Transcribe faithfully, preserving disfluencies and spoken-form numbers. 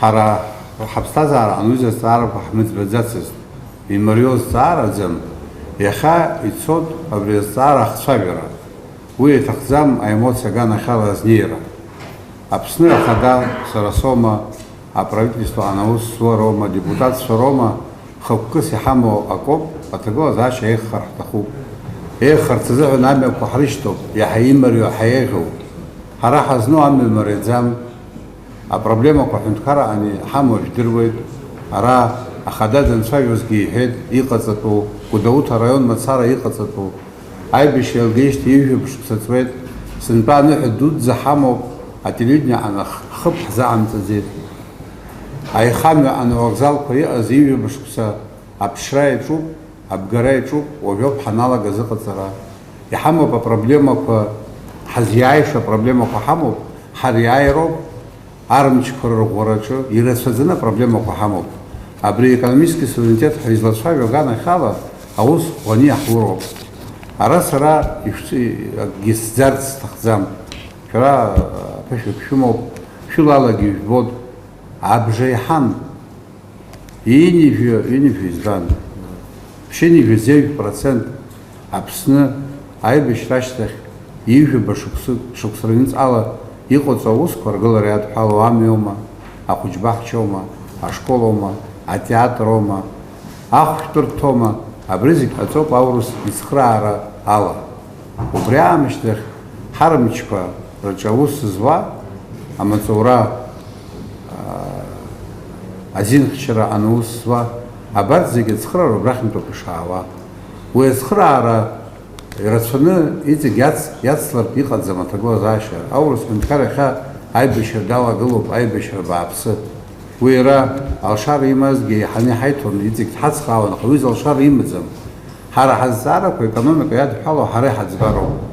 Ҳара ҳаԥсҭазаараҟны уи зызҵаарақәа ҳмыӡбаӡацызт. Имариоу зҵаараӡам, иахьа ицоит абри азҵаара ахцәажәара. Уи иаҭахӡам аемоциа аганахьала азнеира. Аԥсны Ахада сара соума, аправительствоҟны аус зуа роума, адепутатцәа роума, хықәкыс иҳамоу акоуп, аҭагылазаашьа еиӷьхар ҳҭахуп. Еиӷьхарц азыҳәан амҩақәа ҳрышьҭоуп, иаҳа имариоу, ҳаиеиӷьу. Ҳара ҳазну амҩа мариаӡам. Апроблемақәа ҳәынҭқарраҟны иҳамоу жәдыруеит. Ара Ахада данцәажәозгьы иҳәеит, иҟаҵатәу, Гәдоуҭа араион мацара иҟаҵатәу аибашьра еилгеижьҭеи ҩажәа шықәса ҵуеит. Сынтәа аныҳәа дуӡӡа ҳамоуп, ателевидение аҟны х-, хыб ҳзаҟамҵаӡеит. Аихамҩа аны авокзалқәа иҟаз ҩажәа шықәса аԥшра иаҿуп, абгара иаҿуп, уажәоуп ҳаналага азыҟаҵара. Иҳамоуп апроблемақәа, ҳазиааиша апроблемақәа ҳамоуп, ҳариааироуп, армчқәа рырӷәӷәараҿы ирацәаӡаны апроблемақәа ҳамоуп. Абри аекономический суверенитет ҳәа излацәажәо аганахьала аус ӷәӷәаны иаҳуроуп. Ара сара ишәцы-, акгьы сӡарц сҭахӡам. Шәара, а, аԥышәа шәымоуп, шәылалагьы ижәбоит. Абжа иҳан. Ҩынҩажәа, ҩынҩажәа избан? Ԥшьынҩажәа зеижә процент Аԥсны аибашьра ашьҭахь ҩажәаба шықәсы-, шықәса рыҩнуҵҟала иҟаҵоу аусқәа ргылара иадҳәалоу амҩоума, ахәыҷбаҳчоума, ашколоума, атеатроума, ахәшәтәырҭоума, абри зегь ҟаҵоуп аурыс ицхыраара ала. Убри аамышьҭахь ҳармчқәа рҿы аус зуа, амаҵура, аа, азинхьчара анаус зуа, абарҭ зегьы ацхыраара убрахьынтәоуп ишаауа. Уи ацхыраара ирацәаны иҵегь иац-, иацлартә иҟаӡам аҭагылазаашьа. Аурыс ҳәынҭқар иахьа аибашьра далагылоуп, аибашьра бааԥсы. Уи иара алшара имазгьы еиҳаны иҳаиҭон, иҵегь дҳацхраауан, аха уи изы алшара имаӡам. Ҳара ҳазҵаарақәа аекономика иадҳәалоу ҳара иҳаӡбароуп.